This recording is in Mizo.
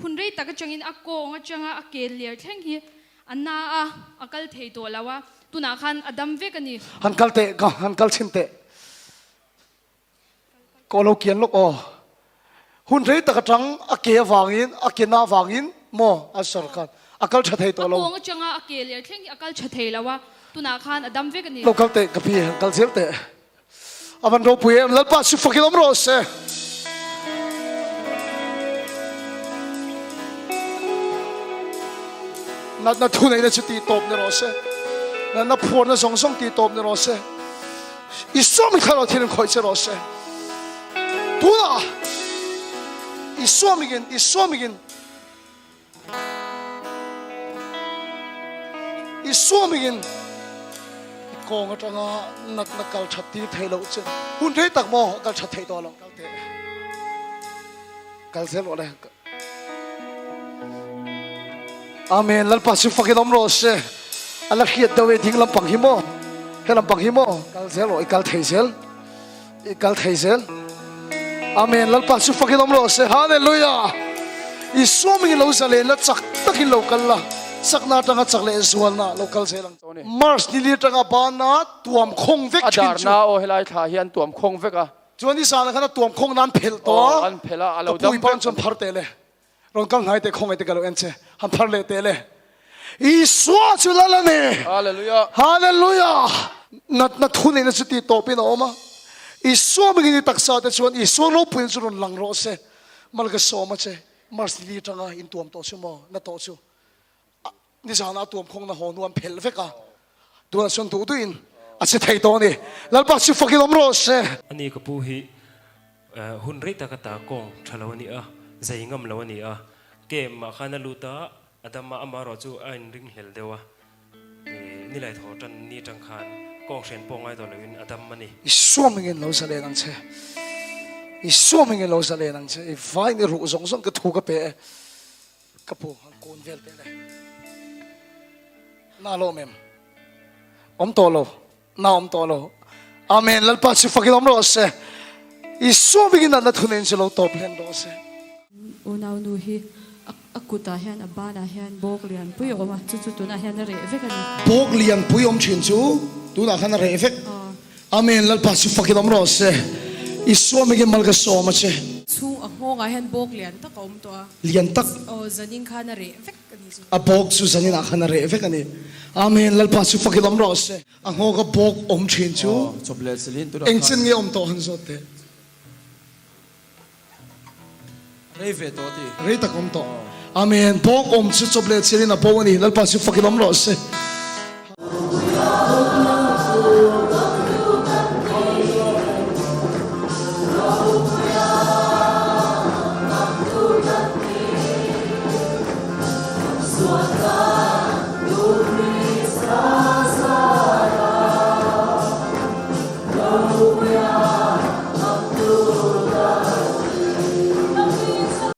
Hun rei tak atangin a kawng atanga a kel ler thleng hi a na a, a kal thei tawh lo a, tunah khan a dam vek a ni. Han kal teh ka han kal chhin teh. Ka lo kian lawk aw. Hun rei tak atang a ke avangin a ke na avangin maw a sawr khan a kal tha thei tawh lo. A kawng atanga a ke ler thleng hi a kal tha thei lo a, tunah khan a dam vek a ni. Lo kal teh ka pi han kal zel teh. A van ropui em, Lalpa chu fakin awm rawh se. Natna thu neihna chu tih tawp ni rawh se. Natna phuarna zawng zawng tih tawp ni rawh se. Isua mi thlarau thil in khawih che rawh se. Tunah Isua mingin, Isua mingin, Isua mingin i kawng atanga natna kal that tir thei loh che hun rei tak maw a kal that theih tawh lo. Kal teh. Kal zel rawh le. Amen. Lalpa chu fakin awm rawh se. A la hriat deuh e ding lampang hi maw? He lampang hi maw? Kal zel rawh i kal thei zel. I kal thei zel. Amen. Lalpa chu fakin awm rawh se. Hallelujah. Isua mingin lo zalen la, chak takin lo kal la, chakna atanga chak leh zualna lo kal zel ang. Mars ni li atanga bana tuam khawng vek thin chu. A darna aw helai thla hi an tuam khawng vek a. Chuan i zana khan a tuam khawng nan phelh tawh a. Aw an phelh a, a lo Ka dam pui pan vek chuan a ni. phar teh le. Rawn kal hnai teh khawngaih te ka lo en che. Han phar leh teh le. Isua chu lal a ni. Hallelujah. Hallelujah. Natna thu neihna chu tih tawpin a awm a. Isua mingin i taksa te chuan Isua ropuina chu rawn lang rawh se. Mal ka sawm a che. Mars ni li atanga intuam tawh chu maw? Na tawh chu. Nizana a tuam khawngna haw hnu an phelh vek a. Tunah chuan duh duhin a che thei tawh a ni. Lalpa chu fakin awm rawh se. Ani ka pu hi hun rei tak ata kawng tha lo a ni a, zai ngam lo a ni a. Camp ah khan a lut a, a dam a, amaherawh chu a inring hlel deuh a. Nilai thaw tan ni tang khan kawng hren pawh ngai tawh loin a dam a ni. I suamingin lo zalen ang che. I suamingin lo zalen ang che. I vain i ruh zawng zawng ka thu ka pe e. Ka pu han kun vel teh le. Na lawm em? Awm tawh lo. Na awm tawh lo. Amen. Lalpa chu fakin awm rawh se. Isua bingin natna thunein chu lo tawp hlen rawh se. Unau nu hi a kutah hian a banah hian bawk lian pui a awm a, chu chu tunah hian a reh vek a ni. Bawk lian pui awm thin chu tunah khan a reh vek. Amen Lalpa chu fakin awm rawh se Isua mingin mal ka sawm a che. Chhung a nghawngah hian bawk lian tak a awm tawh a. Lian tak. Aw zanin khan a reh vek a ni chu. A bawk chu zanin ah khan a reh vek a ni. Amen Lalpa chu fakin awm rawh se. A nghawk a bawk awm thin chu. Aw chawp leh silin tunah khan. Engchen nge awm tawh han zawt teh. Rei ve tawh ti. Rei tak awm tawh. Amen bawk awm chu chawp leh silin a bo a ni. Lalpa chu fakin awm rawh se.